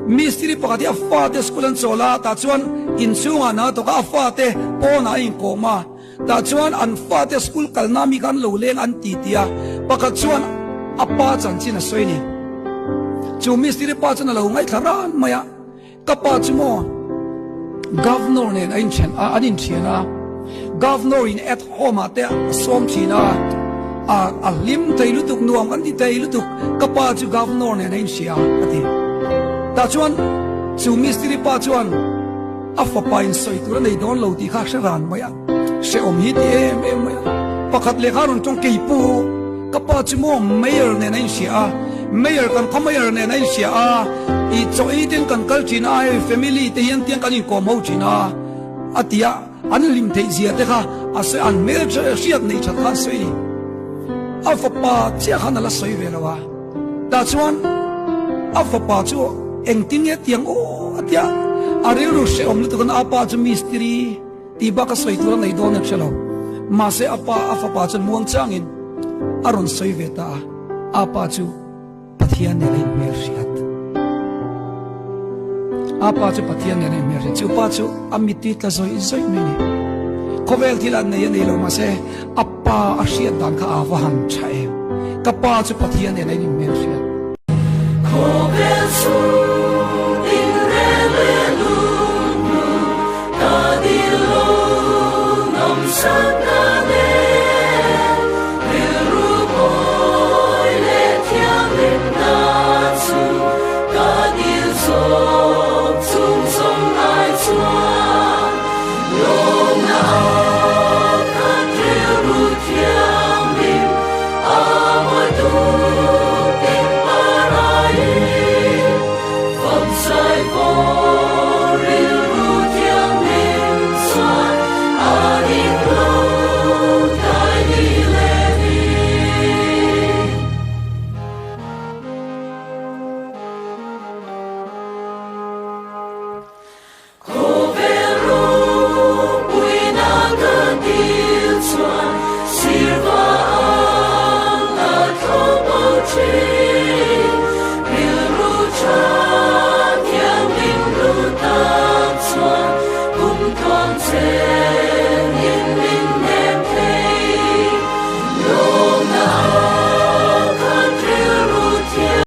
Mistiri pakhat hi a fate school an chawl a, tah chuan inchhungah hna a thawk a, a fate pawnah a inkawm a. Tah chuan an fate school kalna mi kha an lo leng an ti ti a, pakhat chuan a pa chanchin a sawi a ni. Chu mistiri pa chuan a lo ngaihthla ran mai a, Ka pa chu maw Governor nen a inthen a, an inthian a, Governor in at home ah te a sawm thin a, a a hlim thei lutuk, nuam kan ti thei lutuk, ka pa chu Governor nen a inhria a ti. Tah chuan chu mistiri pa chuan, A fapa in sawi tur a nei dawn lo tih kha a hre ran mai a, hrehawm hi ti em em mai a. Pakhat leh kha a rawn tawng kei pu, ka pa chu maw Mayor nen a inhria a, Mayor kan khaw Mayor nen a inhria a, i chaw ei ten kan kal thin a, hei family te hian tiang kan inkawm ho thin a, a ti a, an hlim theih zia te kha a sawi, an hmel hriat neih that kha a sawi a ni. A fapa chiah khan a la sawi ve lo a. Tah chuan a fapa chu engtin nge tiang aw a tia, a rilru hrehawm lutuk in a pa chu mistiri tih bak a sawi tur a nei dawn em hre lo. Mahse a pa a fapa chuan muang changin a rawn sawi ve ta a, a pa chu Pathian nen a inhmel hriat. A pa chu Pathian nen a inhmel hriat. Chu pa chu a mittui tla zawih zawih mai a ni. Khawvel thil an nei a nei lo mahse A pa a hriat dan kha a va han tha em. Ka pa chu Pathian nen a in inhmel hriat. Khawvel chung tin reng leh lung hnu ka dil lo nawmsakna nen rilru mawi leh thianghlimna chu ka dil zawk chung zawng ai chuan.